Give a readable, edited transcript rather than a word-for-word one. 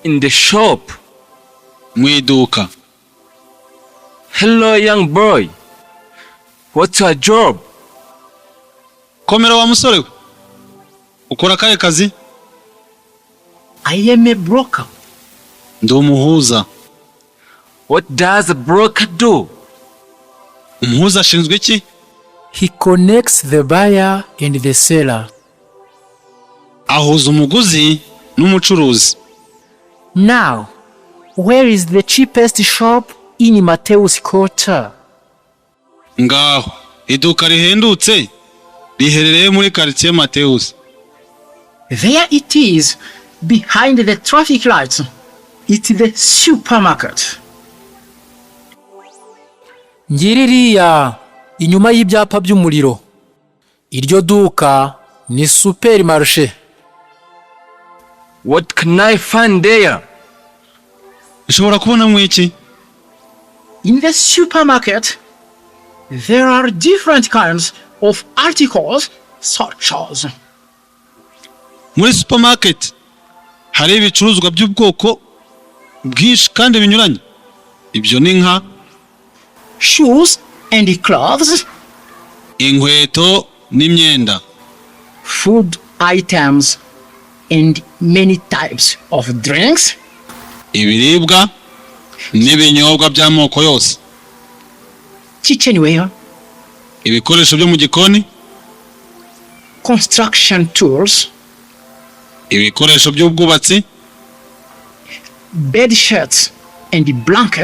In the shop. Mu iduka. Hello, young boy. What's your job? Komera wa musore we, ukora akahe kazi? I am a broker. Ndi umuhuza. What does a broker do? Umuhuza ashinzwe iki? He connects the buyer and the seller. Ahuza umuguzi n'umucuruzi. Now, where is the cheapest shop in Mateus Quarter? Ngaho iduka rihendutse riherereye muri karitsiye Mateus? There it is, behind the traffic lights. It's the supermarket. Ngiririya inyuma y'ibyapa by'umuriro. Iryo duka ni supermarché. What can I find there? Nshobora kubonamo iki? In the supermarket, there are different kinds of articles, such as Muri supermarket hari ibicuruzwa by'ubwoko bwinshi kandi binyuranye. Ibyo ni nka shoes and clothes, inkweto n'imyenda, food items, and many types of drinks, ibiribwa n'ibinyobwa by'amoko yose, kitchenware, ibikoresho byo mu gikoni, construction tools, ibikoresho by'ubwubatsi, bed sheets and blankets,